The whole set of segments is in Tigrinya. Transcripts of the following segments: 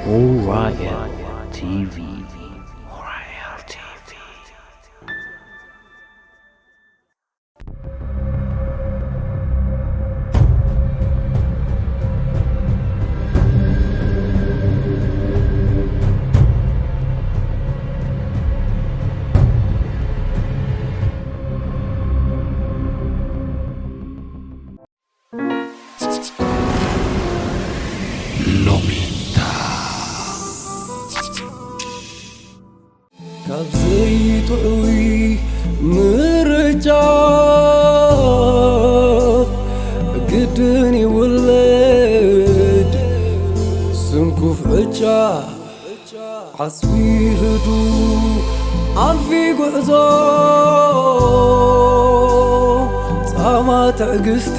Orion T V. Orion T V. ሎሚታ። ካብ ዘይጥዑይ ምርጫ ግድን ይውለድ ስንኩፍ ዕጫ። ዓስቢ ህዱ ኣልፊ ጉዕዞ ጻማ ትዕግስቲ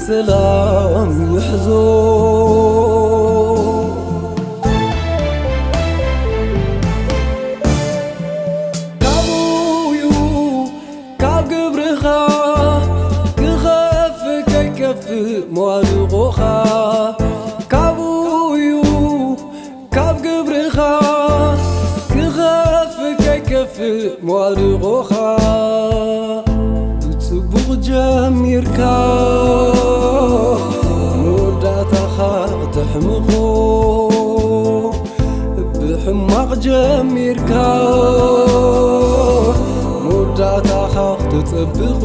ሰላም ይሕዞ። ካብኡዩ ካብ ግብርኻ ክኸፍ ከይከፍ መዋድቖኻ። ካብኡዩ ካብ ግብርኻ ክኸፍ ከይከፍ መዋድቖኻ። ብጽቡቕ ጀሚርካ መወዳእታኻ ክተሕምቖ። ብሕማቕ ጀሚርካ መወዳእታኻ ክተጸብቖ።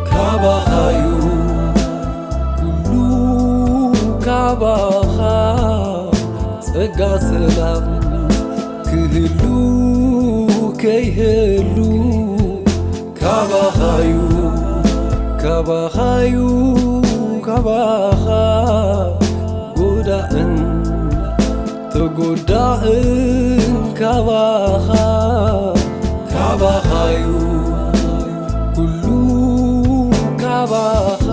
ካባኻዩ ኩሉ ካባኻ ጸጋ ሰላም ክህሉ ከይህሉ ካባኻዩ ካባኻዩ ካባኻ ጎዳእን ተጎዳእን ካባኻ ካባኻዩ ኩሉ ካባኻ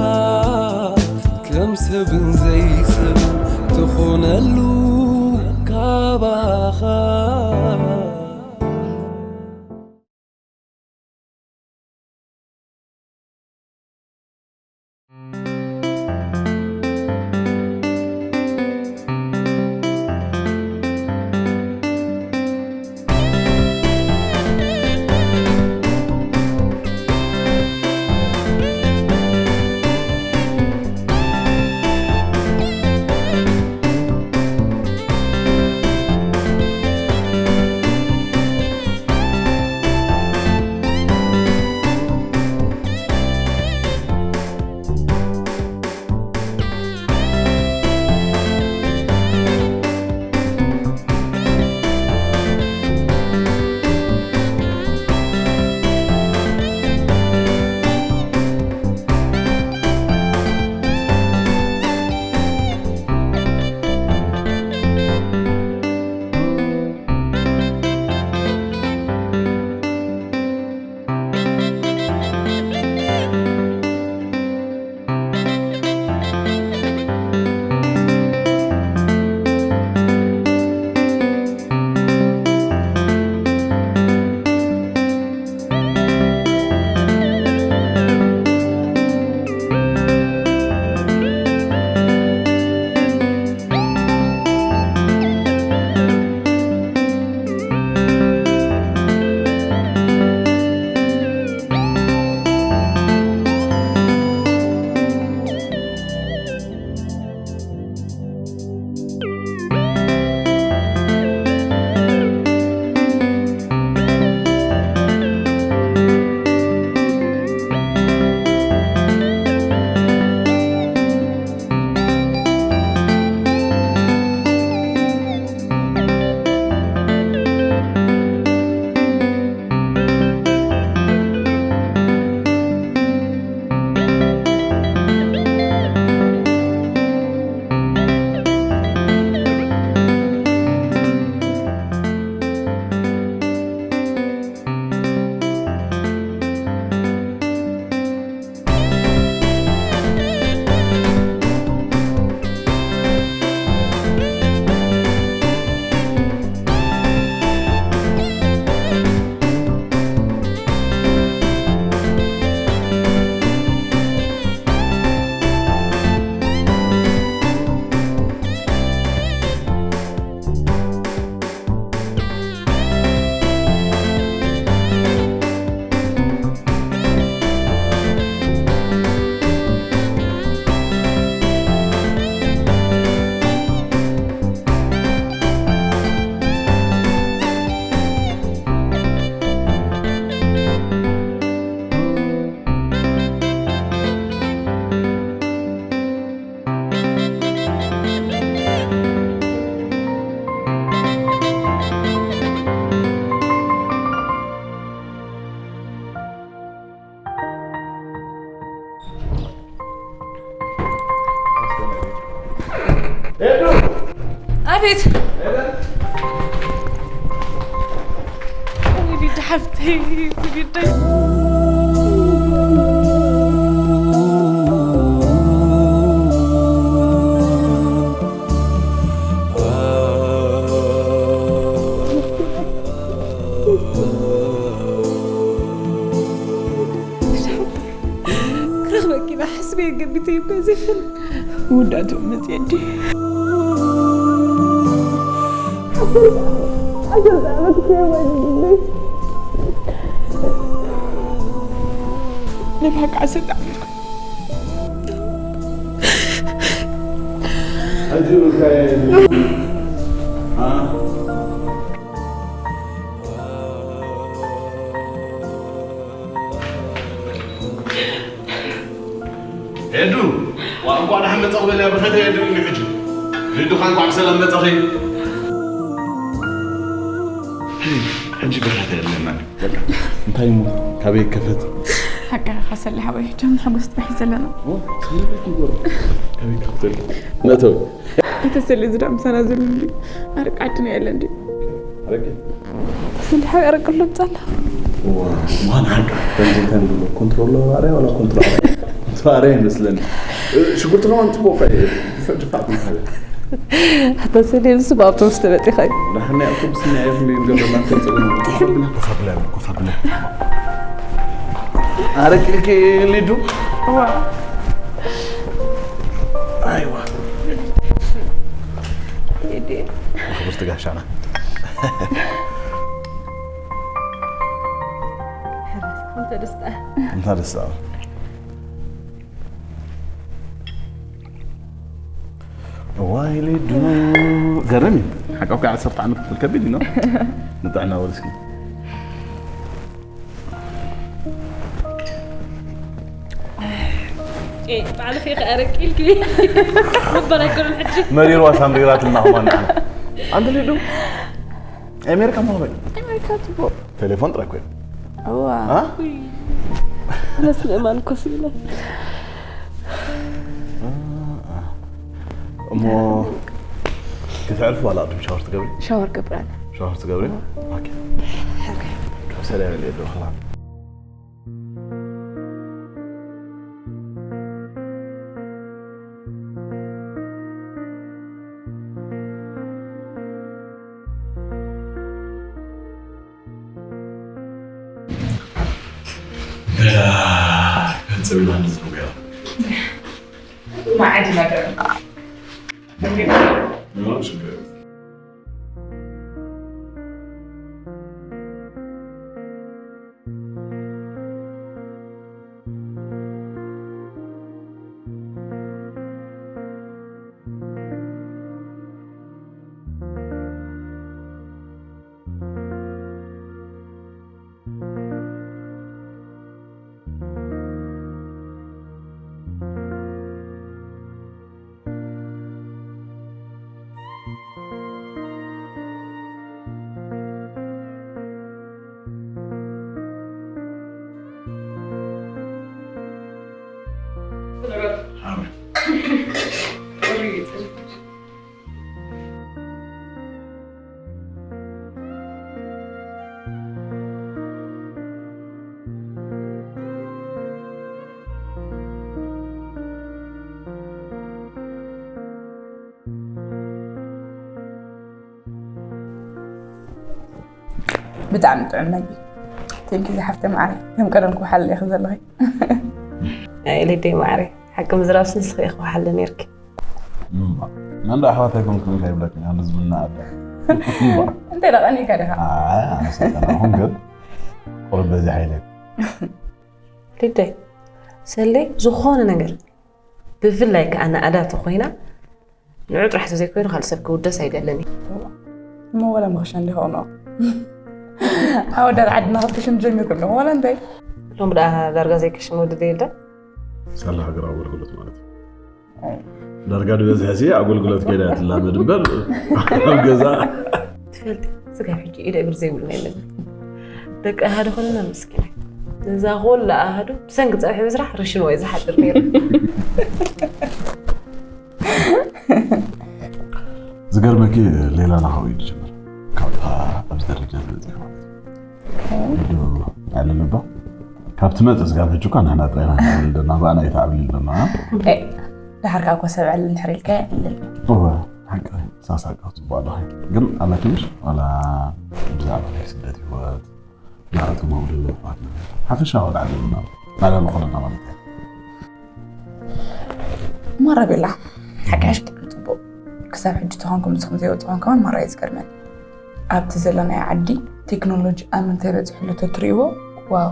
ከም ሰብን ዘይሰብን ትኾነሉ ካባኻ። ቤት ወሊድ ሓፍተይ ወሊደይ ክረኽበኪ ኢና ሓስበ ገቢተይ እባ ዘይፈልጥ። ውዳቱ መፅየዲ። ንብሓቂ ዓሰርተ ዓመት ሕጂ ብልካየ። ኤዱ፣ ዋ፣ እንኳዕ ደሓን መጻኹ በልያ፣ ብኸተ ኤዱ እዩ ሕጂ። ሊዱኻ እንኳዕ ብሰላም መጻኺ። ሕጂ ብኸተ የለና። በቃ፣ እንታይ እሞ፣ ካበይ ይከፈት? ሓቂ ኢኻ ሰሊ ሓወይ፣ ሕጂ ንሕጎስ ጥራሕ እዩ ዘለና። ኦ፣ ሰሊ ቤት ይጎር። ካበይ ይከፈት? መእተዊ። እቲ ሰሊ እዚ ደኣ ምሳና ዘሎ እንዲ፣ ኣረቂ ዓድና የለ እንዲ። ኣረቂ? ሰሊ ሓወይ ኣረቂ ኣሎ ምጻላ። ዋ፣ ማን ሓቂ? ከምዚ እንታይ ንብሎ? ኮንትሮል ኣርያ ዋላ ኮንትሮል ኣርያ? ኮንትሮል ኣርያ ይመስለኒ። እ፣ ሽጉርቲ ከማን ጽቡቕ እኳ እዩ። ድፋዕ፣ ድፋዕ ትንታለ። ኣታ ሰሊ ንሱ ብኣውቶቡስ ተበጢኻ እዩ። ደሓን ናይ ኣውቶቡስ ናይ ኣየር እንዲ ንገብረና እንታይ ጸገም? ኮፍ ኣብለ፣ ኮፍ ኣብለ፣ ኮፍ ኣብለ። ኣረቂ ኢልኪ ሊዱ? ዋ። ኣይዋ። ኢዲ። ክብርቲ ጋሻና። እንተ ደስታ። እንተ ደስታ። ዋይ ሊዱ። ገርም እዩ። ሓቃውካ ዓሰርተ ዓመት ክትብል ከቢድ እዩ፣ ኖ? ንጥዕና ወልስኪ። ኤ፣ ባዕልኺ ከኣ ኣረቂ ኢልኪ። ምበር ኣይኮነን ሕጂ። መሪርዋ ሳምሪራትና ኸማን ንዓና። ኣንተ ሊዱ፣ ኣሜሪካ ማበል? ኣሜሪካ ጽቡቕ። ቴሌፎን ጥራይ ኮይኑ። እዋ። አ? ውይ። መስምእማን ኮስ ኢለ። አ፣ አ። እሞ ክትዕርፊ ዋላ ቅድም ሻወር ትገብሪ? ሻወር ገብር ኣነ። ሻወር ትገብሪ? ኦኬ። ኦኬ። ሰላም የለ ዶ ኸላ። ገንዘብ ኢልና ንዝብሎ ገይሩ። ማዕድ ነገር። ምንም ችግር የለም። ብጣዕሚ ጥዑም መግቢ። ቴንኪ ዝሓፍተ ማዕረ፣ ከም ቀደም ክውሓል ኢኺ ዘለኺ። ኣይ፣ ሊደይ ማዕረ፣ ሓቂ ምዝራብስ ንስኺ ኢኺ ክውሓል ነይርኪ። እምባ። መን ደኣ ኣሕዋት ኣይኮንኩምን ከይብለኪ፣ ኣነ ዝምና ኣለ። እምባ። እንታይ ደኣ ቀኒእካ ዲኻ? ኣይ፣ ኣነ ሰይጣን ኣይኮንኩን፣ ግን ቁሩብ በዚሓ ኢለ። ሊደይ፣ ሰሌ ዝኾነ ነገር፣ ብፍላይ ከኣ ንኣዳ ተኾይና፣ ንዑ ጥራሕ ተዘይኮይኑ ካልእ ሰብ ክውደስ ኣይደልን እዩ። እሞ ወላ መኽሸን ዲኻ ኾኖ? ኣወዳት ዓድና ክክሽን ጀሚሩ ኣሎ፣ ወላ እንታይ? ሎም ደኣ ዳርጋ ዘይክሽን ወዲ የለን። ሳላ ሃገራዊ ኣገልግሎት ማለት እዩ። ዳርጋ ዝበዝሐ ሲ ኣገልግሎት ከይዳ ትላመድ እምበር ኣብ ገዛ። ትፈልጢ፣ ስጋብ ሕጂ ኢደ እግሪ ዘይብሉ ናይ መግቢ። ደቂ ኣሃዱ ኮንና ምስኪናይ። ነዛ ኩላ ኣሃዱ ብሰንኪ ጸብሒ ምስራሕ ርሽን ወይ ዝሓድር ነይሩ። ዝገርመኪ ሌላ ናኸው እዩ ዝጅምር ካብታ ኣብዚ ደረጃ ዝበፅሕ ማለት እዩ። ኣለ ልባ ካብ ትመፅእ ስጋብ ሕጂ እኳ ንሕና ጥራይና ንዕልል ደና ብኣና እዩ ተዓብሊል ደና። ድሓር ከዓ እኮ ሰብ ዕልል እንድሕር ኢልካ ይዕልል። እወ ሓቂ ሳሳቃ ፅቡቅ ኣለኺ። ግን ኣለኪ ምሽ ዋላ ብዛዕባ ናይ ስደት ህይወት ናዕቱ መውልሎ ሓፈሻ ወላ ዓለምና ናዳ ንኾነና ማለት እዩ። ማራ ቤላ ሓቂ ሓሽ ብጣዕሚ ፅቡቅ። ክሳብ ሕጂ ተኾንኩም ንስኹም ዘይወፅኹም ከማን ማራ እዩ ዝገርመን። ኣብቲ ዘለናዮ ዓዲ ቴክኖሎጂ ኣብ ምንታይ በፂሑ ኣሎ ተትርእይዎ ዋው።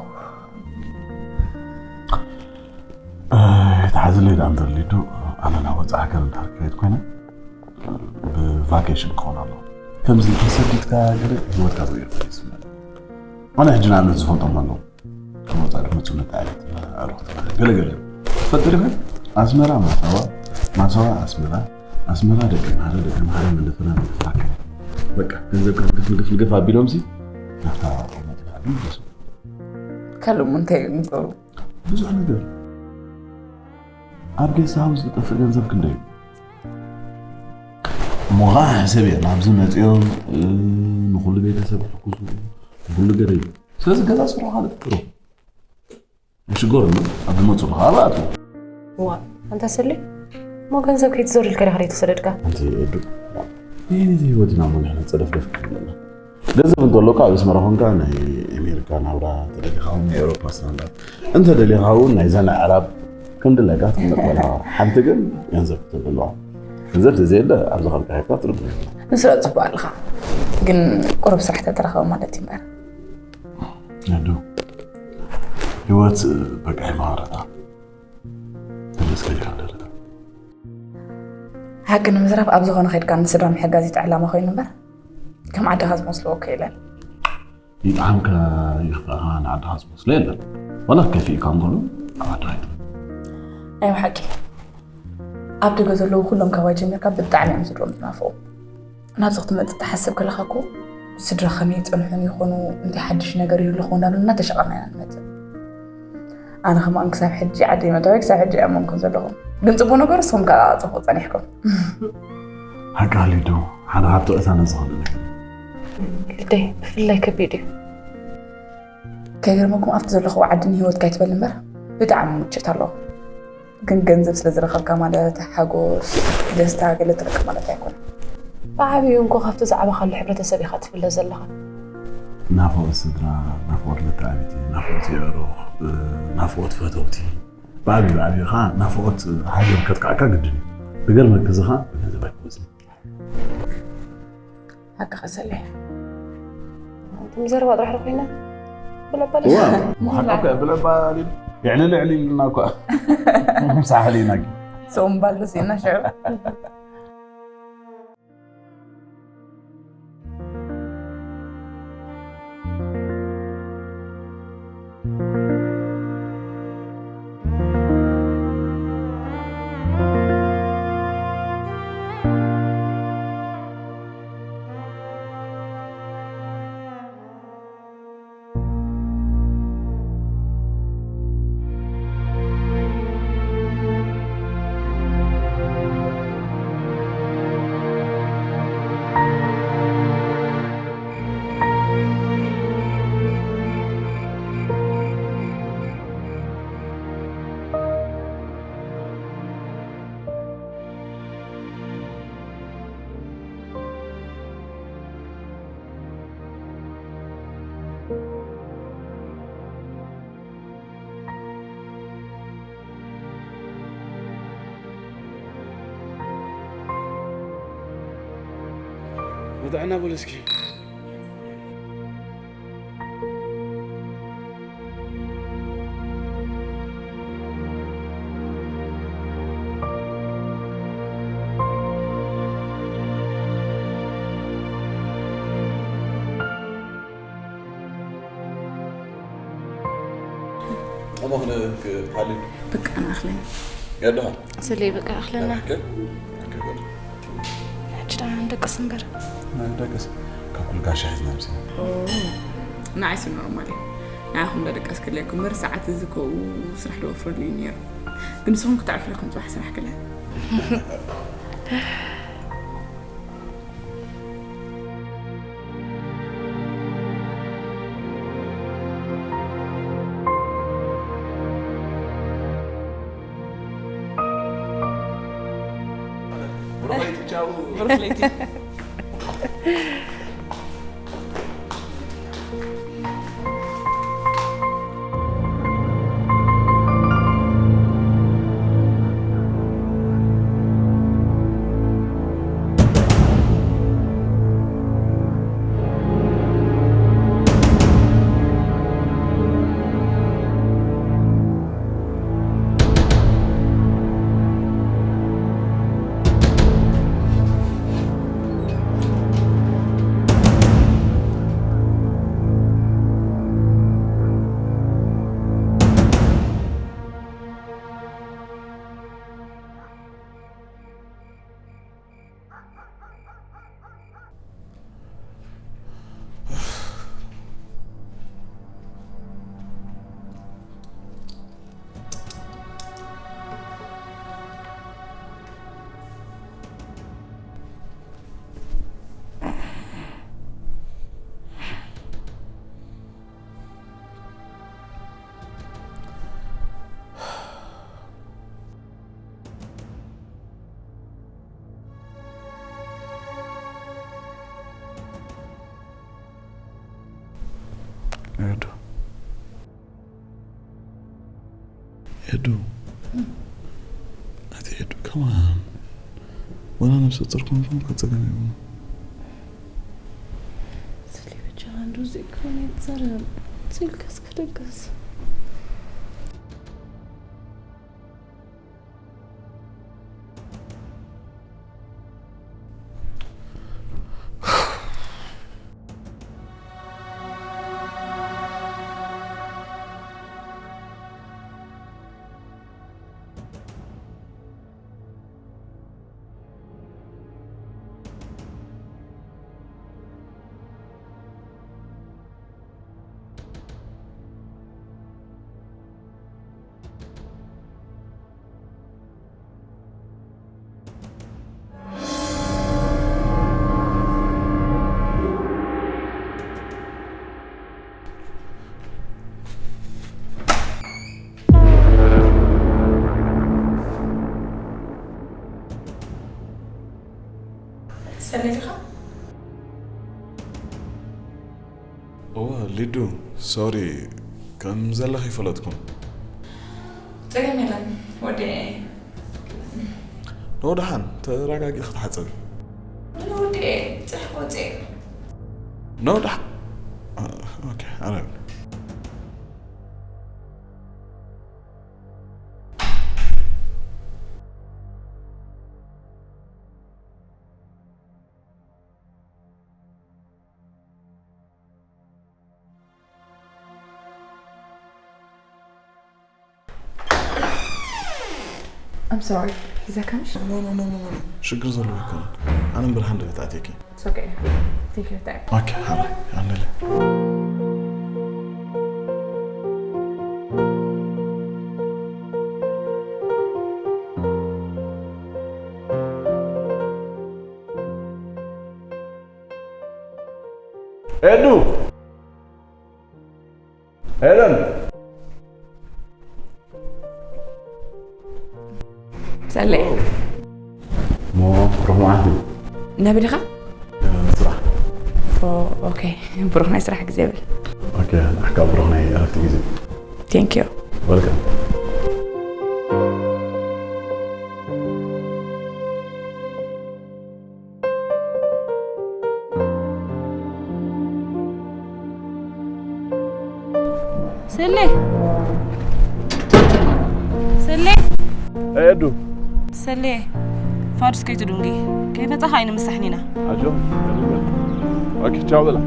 ተሓዝለይ ዳ እንተሊዱ ኣነ ናብ ወፃእ ሃገር እንድሕር ክኸይድ ኮይነ ብቫኬሽን ክኸውን ኣሎ። ከምዚ ተሰዲድካ ገለ ህይወትካ ተወይሩ ይስመል። ኣነ ሕጂ ንኣብነት ዝፈልጦም ኣለዉ። ወፃእ ድመፁ መጣዕለት ኣዕሩኽትና ገለገለ ፈጥሪኸ ኣስመራ ማሳዋ ማሳዋ ኣስመራ ኣስመራ ደቂ ማረ ደቂ ማረ መንደፈራ መንደፈራ ከ በቃ ገንዘብ ከም ግፍ ንግፍ ንግፍ ኣቢሎም ሲ ናብታ መጥፋ ግን ደስ ከልሙ እንታይ ይምገሩ ብዙሕ ነገር ኣብ ጌስት ሃውስ ዝጠፍእ ገንዘብ ክንደይ እዩ? እሞ ኸዓ ሕሰብ እየ ናብዚ መፂኦም እ፣ ንኩሉ ቤተሰብ ሕኩሱ ንኩሉ ገለ እዩ። ስለዚ ገዛ ስርሑ ካልእ ፍጥሩ ይሽገሩ ኣብ ዝመፁ ብኸዓ ብኣቱ ዋ ኣንታ ስሊ እሞ ገንዘብ ከይትዘሩ ኢልካ ዲኻ ዘይተሰደድካ? ኣንቲ ኤዱ ይህን እዚ ህይወት ኢና እሞ ንሕና ፀደፍደፍ ክንብል ኣለና። ገንዘብ እንተሎካ ኣብ ኣስመራ ኮንካ ናይ ኣሜሪካ ናብራ ተደሊኻ እውን ናይ ኤውሮፓ ስታንዳርድ እንተደሊኻ እውን ናይ ዘን ኣዕራብ ከም ድላይካ ትቕመጥ በላ ሓንቲ ግን ገንዘብ ክትህልዋ ገንዘብ ተዘየለ ኣብዚ ኸልካ ሄድካ ትርጉም የብላ ንስራ ፅቡቅ ኣለኻ ግን ቁሩብ ስራሕ ተተረኸበ ማለት እዩ እምበር ነዱ ህይወት በቃ ይመሃረታ ተመስገን ይኸደለታ ሓቂ ንምዝራብ ኣብ ዝኾነ ከድካ ንስድራ ምሕጋዝ ይጥዕላማ ኮይኑ እምበር ከም ዓድኻ ዝመስልዎ እኮ የለን ይጥዓምካ ይኽፍእኻ ንዓድኻ ዝመስሎ የለን ዋላ ከፊእካ እንከሎ ኣብ ዓድኻ ይጥዕም ናይ ብሓቂ ኣብ ደገ ዘለዉ ኩሎም ካባይ ጀሚርካ ብጣዕሚ እዮም ስድሮም ዝናፍቑ ናብዚ ክትመፅእ ትሓስብ ከለኻ እኮ ስድራ ከመይ ይፀንሑን ይኾኑ እንታይ ሓድሽ ነገር ይህሉ ኾ እንዳበልና እናተሸቐልና ኢና ንመፅእ ኣነ ከማን ክሳብ ሕጂ ዓደይ መእተወይ ክሳብ ሕጂ ኣይኣመንኩን ዘለኹ ግን ፅቡቅ ነገሩ ንስኹም ከዓ ፅቡቅ ፀኒሕኩም ሓቃ ሊዱ ሓደ ካብቲ ቅሳነት ዝኽእል ነገር ግደይ ብፍላይ ከቢድ እዩ ከይገርመኩም ኣብቲ ዘለኹዎ ዓዲ ንሂወት ካይትበል እምበር ብጣዕሚ ምችት ኣለዎ ግን ገንዘብ ስለ ዝረኸብካ ማለት ሓጎስ ደስታ ገለ ትረክብ ማለት ኣይኮነ ብዓብዩ እንኮ ካብቲ ዛዕባ ካሉ ሕብረተሰብ ኢኻ ትፍለ ዘለኻ ናፍቆት ስድራ ናፍቆት መተዓቢቲ ናፍቆት የዕሩኽ ናፍቆት ፈተውቲ ብዓብዩ ብዓብዩ ከዓ ናፍቆት ሃገር ከጥቃዕካ ግድን እዩ ብገርመክ እዚ ከዓ ብገንዘብ ኣይክወፅን ሓቅኻ ሰለያ ትም ዘረባ ጥራሕ ኮይና ብለባል ብለባ የዕልል ዕልልና እኳ ሳሕል ኢና ሰው ምባል ደስ ኢና ሽዑ ብጥዕና በሉ እስኪ እሞ ክነ ክሓልል በቃ ንኣኽለና ያድኻ ስሌ በቃ ኣኽለና ከ ከበል ሕጂ ደኣ ንደቅስ እምበር ደቅስ ካብ ኩልካ ሻሂ ዝናብሲ ንዓይሲ ኖርማል እዩ ንዓኹም ዶ ደቀስ ክለኩም እምበር ሰዓት እዚ ከኡ ስራሕ ዶ ወፍረሉ እዩ ነይሩ ግን ንስኹም ክትዕርፉ ኢኹም ፅባሕ ስራሕ ክለ ብሩኽ ለይቲ። ኤዱ። ኤዱ። ኣቲ ኤዱ፣ ከማን። ወላ ነብሰ ጡር ኮንኩም ከጸገም ይብሉ። ስሊ ብቻ አንዱ ዘይኮነ ይጸረም። ስልክ እስከ ደገስ። ሰለ ዲኻ? እወ፣ ሊዱ፣ ሶሪ፣ ከም ዘለኺ ይፈለጥኩ። ጸገም የለን፣ ወዲኤ። ኖ፣ ደሓን፣ ተረጋጊ ክትሓጸቢ። ኖ፣ ወዲኤ፣ ጽሕ ቆጽኤ። ኖ፣ ደሓን። ኦኬ፣ ኣረብ። I'm sorry. ሒዘካ ምሽ? ኖ፣ ኖ፣ ኖ፣ ኖ፣ ኖ፣ ኖ። ሽግር ዘለዎ ኣይኮነን። ኣነ እምበር ሃንደበት ኣትየኪ። It's okay. Take your time. ኦኬ፣ ሓራይ፣ ኣነለ። ኤዱ! ኤደን! ሰለይ። ሞ ርሑማት እዩ። ናበይ ዲኻ? ስራሕ። ኦ፣ ኦኬ። ብሩኽ ናይ ስራሕ ግዜ ብል። ኦኬ፣ ንዓካ ብሩኽ ናይ ዕረፍቲ ግዜ። Thank you። Welcome። ሰሌ! ሰሌ! ኤዱ! ሰሌ! ፋዱስ ከይትዱንጊ። ከይመጻኻ ኣይንምሳሕን ኢና። ኣጆ፣ ኦኬ፣ ቻው በላ።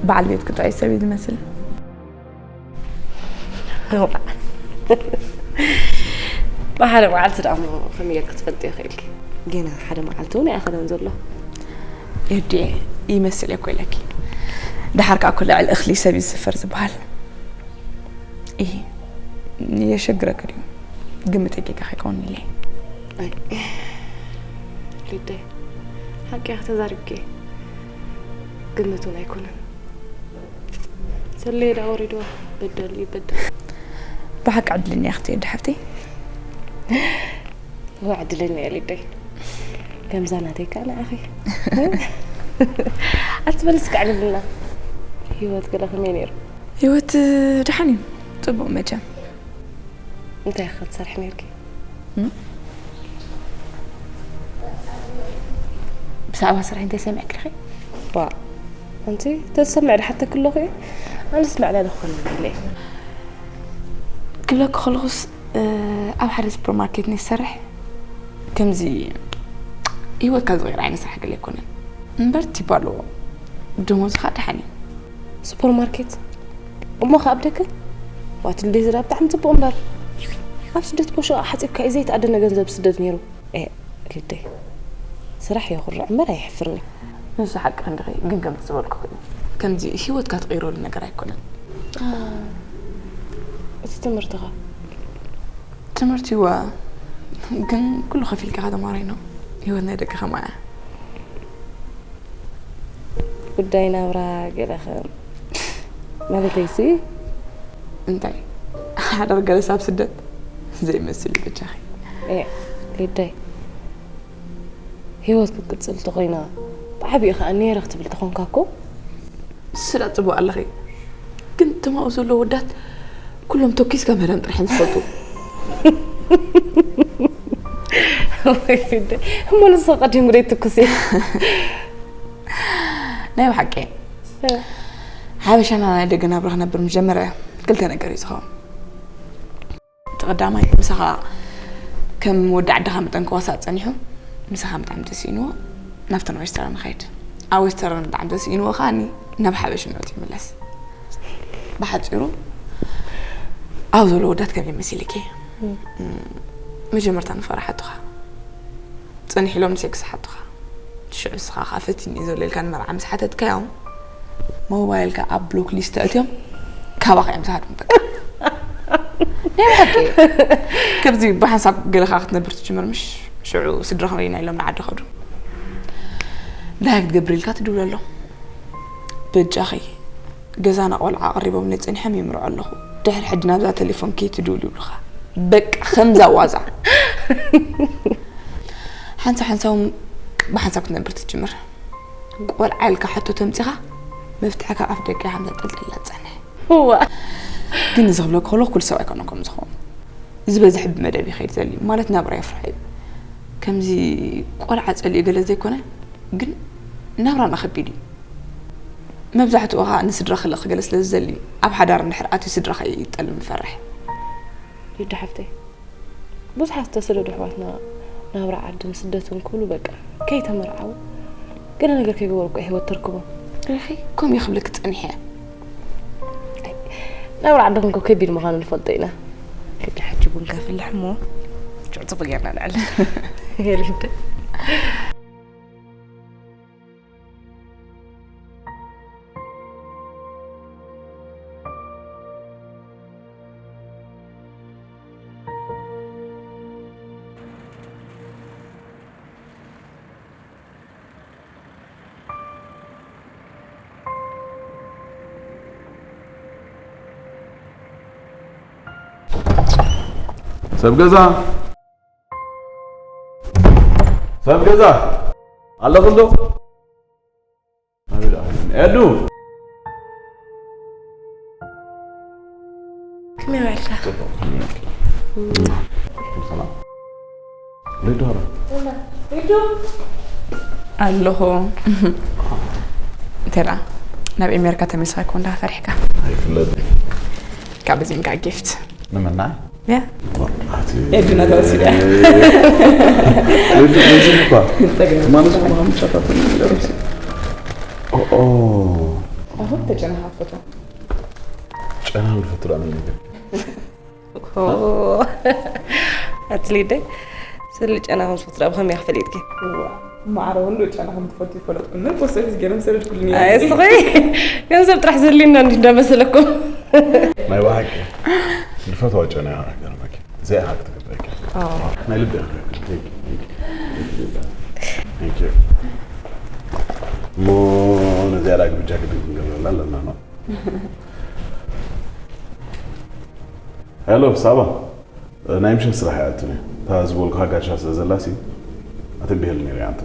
በዓል ቤትኪ ጥዑይ ሰብ እዩ ዝመስል። ብሓደ መዓልቲ ደኣ እሞ ከመይ ጌርኪ ክትፈልጢ ይኽእልኪ? ጌና ሓደ መዓልቲ እውን ኣይኣኸለን ዘሎ። የዲኤ ይመስል እኮ ኢለኪ። ደሓር ከኣ እኮ ልዕሊ እኽሊ ሰብ እዩ ዝስፈር ዝበሃል። ይሄ የሸግረኪ ድዩ? ግምተይ ጌጋ ከይከውን ኢለ። ኣይ፣ ሊደይ፣ ሓቂ ኢኺ ተዛሪብኪ። ግምት እውን ኣይኮነን። ሰለየ ደኣ ወሪድዋ። በደል እዩ በደል። ብሓቂ ዕድለኛ ኢኺ ትወዲ ሓፍተይ። እዋ ዕድለኛ እየ ሊደይ። ከምዛ ናተይ ከዓ ንዓኺ። ኣትበል እስከ ዕልልና። ህይወት ገለ ከመይ ነይሩ? ህይወት ደሓን እዩ። ጽቡቕ መቸም። እንታይ ኢኺ ክትሰርሒ ነይርኪ? ብዛዕባ ስራሕ እንታይ ሰሚዕኪ ዲኺ? ዋ፣ ኣንቲ ተዝሰምዕ ድሓተኪ ኣለኹ እየ። ኣነስ መዕለሊ ክኾነኒ ኢለ እየ። ክብለኪ ከለኹስ ኣብ ሓደ ሱፐርማርኬት ናይ ዝሰርሕ ከምዚ ህይወትካ ዝቕይር ዓይነት ስራሕ ገለ ኣይኮነን እምበር ቲፕ ኣለዎ። ደሞዝ ኸኣ ደሓን እዩ። ሱፐርማርኬት እሞ ከኣ ኣብ ደገ ዋት ልደይ ዝዳ ብጣዕሚ ጽቡቕ እምበር ኣብ ስደት ቦሾ ሓጺብካ እዩ ዘይተኣደነ ገንዘብ ስደት ነይሩ። ኤ ልደይ ስራሕ የኹርዕ እምበር ኣየሕፍርን እዩ። ንሱ ሓቂ ክንድኺ ግን ከምቲ ዝበልኩኺ እዩ። ከምዚ ህይወትካ ትቕይረሉ ነገር ኣይኮነን። እቲ ትምህርትኻ ትምህርቲ ዋ ግን ኩሉ ከፊልካ ከተማሪኖ ህይወት ናይ ደቂ ከማያ ጉዳይ ናብራ ገለኸ ማለተይሲ እንታይ ሓደር ገለስ ኣብ ስደት ዘይመስል እዩ በጃኺ ሊደይ ህይወት ክትቅፅል ተኾይና ብዓብኡ ከዓ ነይረ ክትብል ተኾንካ እኮ ስለ ጽቡቅ ኣለኺ ግን ተማኡ ዘሎ ወዳት ኩሎም ተኪስካ ምህዳም ጥራሕ እዮም ዝፈልጡ እሞ ንሱ ቀዲሙ ደይ ትኩስ እዩ ናይ ብሓቂ ሓበሻና ናይ ደገ ናብራ ክነብር ምስ ጀመረ ክልተ ነገር እዩ ዝኸውን እቲ ቀዳማይ ምሳኻ ከም ወዲ ዓድኻ መጠን ክዋሳእ ጸኒሑ ምሳኻ ብጣዕሚ ተስኢንዎ ናብተን ዌስተርን ንኸይድ ኣብ ዌስተርን ብጣዕሚ ተስኢንዎ ከኣኒ ናብ ሓበሽነት ይምለስ ብሓፂሩ ኣብ ዘሎ ወዳት ከመይ መሲልኪ መጀመርታ ንፈራሓቱኻ ጽንሕ ኢሎም ሴክስ ሓቱኻ ሽዑ እስኻ ከዓ ፈቲኒ ዘሎ ኢልካ ንመርዓ ምስ ሓተትካዮም ሞባይልካ ኣብ ብሎክ ሊስት ኣእትዮም ካባኻ እዮም ዝሃድሙ በቃ ናይ ብሓቂ ከምዚ ብሓንሳብ ገለኻ ክትነብር ትጅምር ምሽ ሽዑ ስድራ ከመይና ኢሎም ንዓዲ ከዱ እንታይ ክትገብር ኢልካ ትድውለሎም በጃኺ ገዛና ቆልዓ ኣቕሪቦምለይ ጸኒሖም ይምርዖ ኣለኹ። ድሕሪ ሕጂ ናብዛ ቴሌፎን ከይትድውል ይብሉኻ። በቃ ከምዛ ዋዛ። ሓንሳብ ሓንሳብ ብሓንሳብ ክትነብር ትጅምር። ቆልዓ ኢልካ ሕቶ ተምጺኻ መፍትሕካ ኣፍ ደገ ኢኻ ተንጠልጢላ ትጸንሕ። እዋ ግን እዚ ክብለኪ ከለኹ ኩሉ ሰብ ኣይኮነን ከምኡ ዝኸውን። ዝበዝሕ ብመደብ ይኸይድ ዘሊ ማለት ናብራ የፍርሖ እዩ። ከምዚ ቆልዓ ጸሊኡ ገለ ዘይኮነ ግን ናብራና ከቢድ እዩ። መብዛሕትኡ ኸኣ ንስድራ ክልእኽ ገለ ስለ ዝደሊ፣ ኣብ ሓዳር እንድሕር ኣትዩ ስድራ ከይጠልም ይፈርሕ። ሊዱ ሓፍተይ፣ ብዙሓት ዝተሰደዱ ኣሕዋትና ናብራ ዓድን ስደትን ክብሉ በቃ ከይተመርዓዉ ገለ ነገር ከይገበሩ እኮ ህይወት ተርክቦም። ርኺ ከምኡ እዩ ክብለኪ ጸኒሐ። ናብራ ዓድኹም እኮ ከቢድ ምዃኑ ንፈልጦ ኢና። ክዲ ሕጂ ቡን ከፍልሕ እሞ ሽዑ ጽቡቅ ጌርና ንዕልል። ሊዱ። ሰብ ገዛ ሰብ ገዛ ኣለኹ እንዶ ኣቤት ኣቤት ኤዱ ከመይ ውዕልካ? ሰላም ሪዱ ኸ ኣለኹ እንተ ደኣ ናብ ኤሜርካ ተመልስኻ እኮ እንዳ ፈሪሕካ ኣይፍለጥ ካብ እዚ እንካ ጊፍት ንምና ያ ወርቃት ኤድና ተወሲዳ ወዲ ወዲ እኮ ማለት ነው ማምጫ ታፈን ነገር ኦ ኣሁን ተጨናሃፈቶ ጨና ንፈትራ ምን ነገር ኣትሊደይ ስሊ ጨና ከም ዝፈትራ ብኸመይ ክፈልጥኪ ማዕረ ሁሉ ጨና ከም ትፈቱ ይፈለጥኩ ምን ፖስት ኦፊስ ገይሮም ሰደድኩልኒ ኣይ እስኺ ገንዘብ ጥራሕ ዘድልየና እንዲ እንዳመሰለኩም ናይ ብሓቂ ዝፈትዋ ጨና ገርመኪ እዚኣ ሓቂ ትገብረኪ ናይ ልቢ Thank you. እሞ ነዚኣ ዳግም ብጃ ግድን ክንገብረላ ኣለና ነው ሄሎ ሳባ ናይ ምሸት ስራሕ እያ ኣትኒ እታ ዝበልኩኻ ጋሻ ስለ ዘላሲ ኣተንቢሀል ነይረ ኣንተ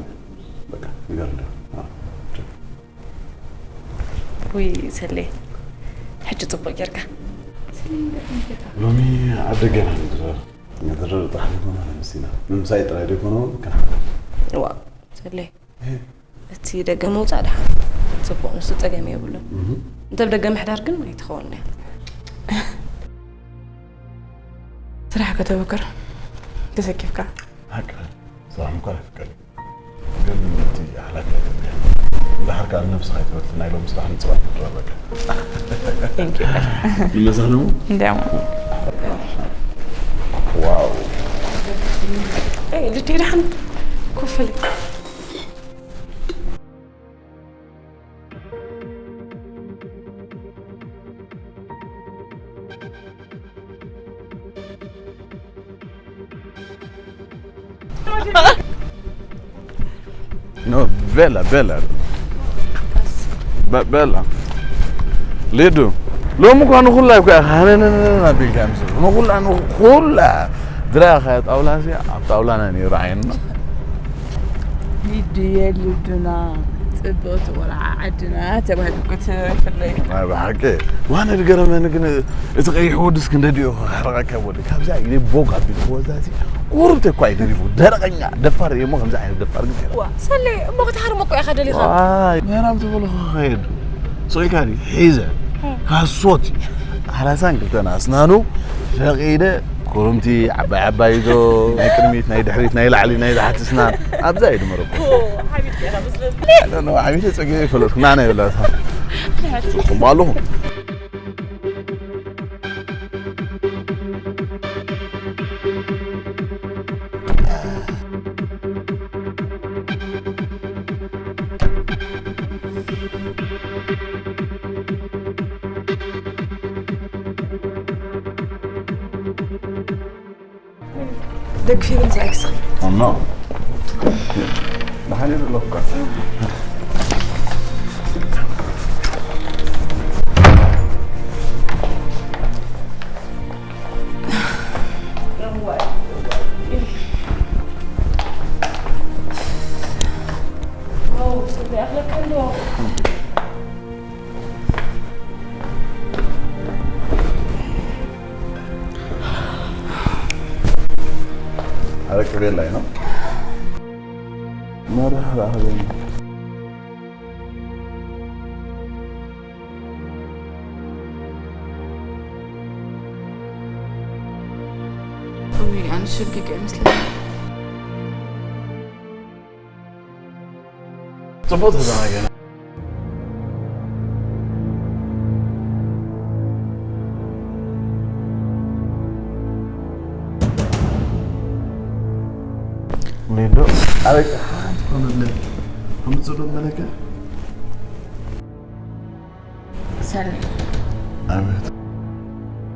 በቃ ንገር እንደ ውይ ሰሌ ሕጂ ፅቡቅ ጌርካ ሎሚ ኣብ ደገና ንግበር ንድረር ጣሕሊ ኮና ንምስና ንምሳይ ጥራይ ደይኮነ እውን ከናሓ ዋ ሰሌ እቲ ደገ ምውፃእ ደሓን ፅቡቅ ንሱ ፀገም የብሉን እንተ ብደገ ምሕዳር ግን ኣይትኸውን እያ ስራሕ ከተበክር ተሰኪፍካ ሓቂ ስራሕ ምኳን ኣይፍቀድ ግን እቲ ሓላፊ ኣይገብር እንዳሓርካ ኣብ ነብስኻ ይትበልቲ ናይ ሎም ስራሕ ንፅባሕ ትረበካ ንመሳለሙ እንዲያው ዋው ልደይ ደሓን ኮፈል No, bella, bella. Be- bella. ሊዱ ሎሚ እኳ ንኩላ እኳ ሃነነነን ኣቢልካ ምስ ንኩላ ንኩላ ድራኻ ጣውላ ሲ ኣብ ጣውላና ነይሩ ዓይንና ሊድየ ሊዱና ፅብቕቲ ቆልዓ ዓድና ተባሂሉ ክትፍለይ ናይ ብሓቂ ዋነ ዝገረመኒ ግን እቲ ቀይሕ ወድስ ክንደዲኡ ክሕረቐካ ወዲ ካብዚኣ ኢለ ቦግ ኣቢሉ ክወዛሲ ቁሩብ ተኳ ይደሪቡ ደረቐኛ ደፋር እየ እሞ ከምዚ ዓይነት ደፋር ግን ኣይረ ሰሌ እሞ ክትሃርሞ እኮ ኢኻ ደሊኻ ምዕራብ ዝበልኹ ክኸይድ ስቕ ኢልካ ሒዘ ካሶት ሓላሳን ክልተን ኣስናኑ ፈቒደ ኩርምቲ ዓባይ ዓባይ ዶ ናይ ቅድሚት ናይ ድሕሪት ናይ ላዕሊ ናይ ታሕቲ ስናን ኣብዛ እዩ ድመረኩ ሓቢት ገና መስለኒ ሓቢተ ፀገ ይፈለጥኩ ናና ይብላታ ጽኹም ኣለኹ ደግፊ ብንዛይ ክስኺ ኖ ደሓን ይብለካ ኣረቂ ቤላይ ነው መርህ ራህበን ውይ ኣነ ሽግግ ኣይመስለኒ ጽቡቅ ተዘናገና ሊንዶ ኣበይ ሓንቲ ኮነለ ከምጽዶ መለከ ሰኒ ኣቤት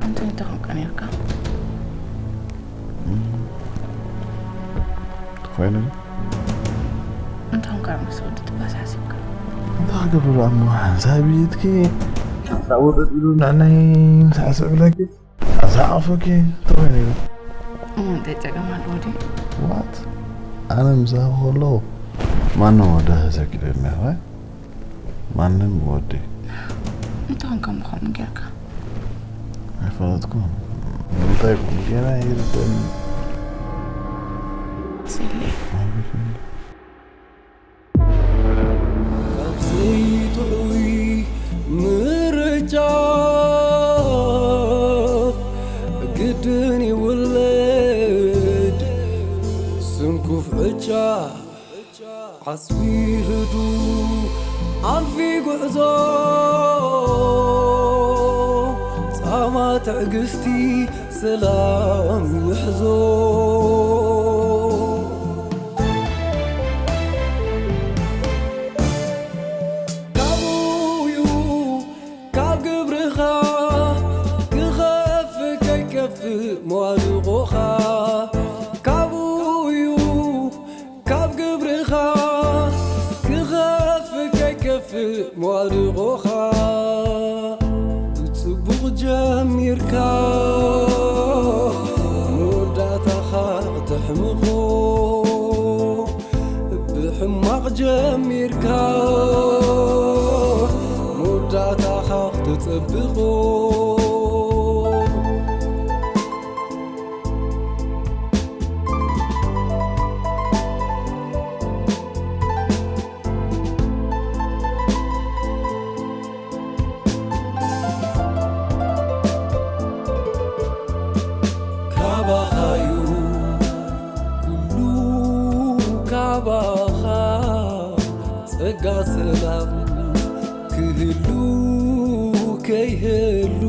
እንታይ ተኾንካ ነርካ ኮይኑ እንታይ ኾንካ ምስ ወዲ ትባስ ሓሲብካ እንታይ ክገብር እሞ ሓንሳብ ኢድኪ ሓንሳብ ወጠጥ ኢሉ ንዕናይ ንሳዕስዕ ብለኪ ሓንሳብ ዓፈኪ እንታይ ኮይኑ ኢሉ እንታይ ጸገም ኣለዎ ድዩ ዋት ኣነ ምሳኺ ከለኹ ማንም ወዲ ዘኪደኒ ማንም ወዲ እንታይ ከም ምዃኑ ጌርካ ኣይፈለጥኩ እንታይ ኮም ጌራ ይርደኒ ስለ ካብ ዘይጥዑይ ምርጫ ግድን ይውለድ ስንኩፍ ዕጫ ዓስቢ ህዱ ኣንፊ ጉዕዞ ጻማ ትዕግስቲ ሰላም ይሕዞ። ካብኡዩ ካብ ግብርኻ ክኸፍእ ከይከፍእ መዋድቖኻ። ካብኡዩ ካብ ግብርኻ ክኸፍእ ከይከፍእ መዋድቖኻ። ብጽቡቕ ጀሚርካ መወዳእታኻ ክተሕምቖ፣ ብሕማቕ ጀሚርካ መወዳእታኻ ክተጸብቖ። ካባኻዩ ኩሉ፣ ካባኻ ጸጋ ሰላም ክህሉ ከይህሉ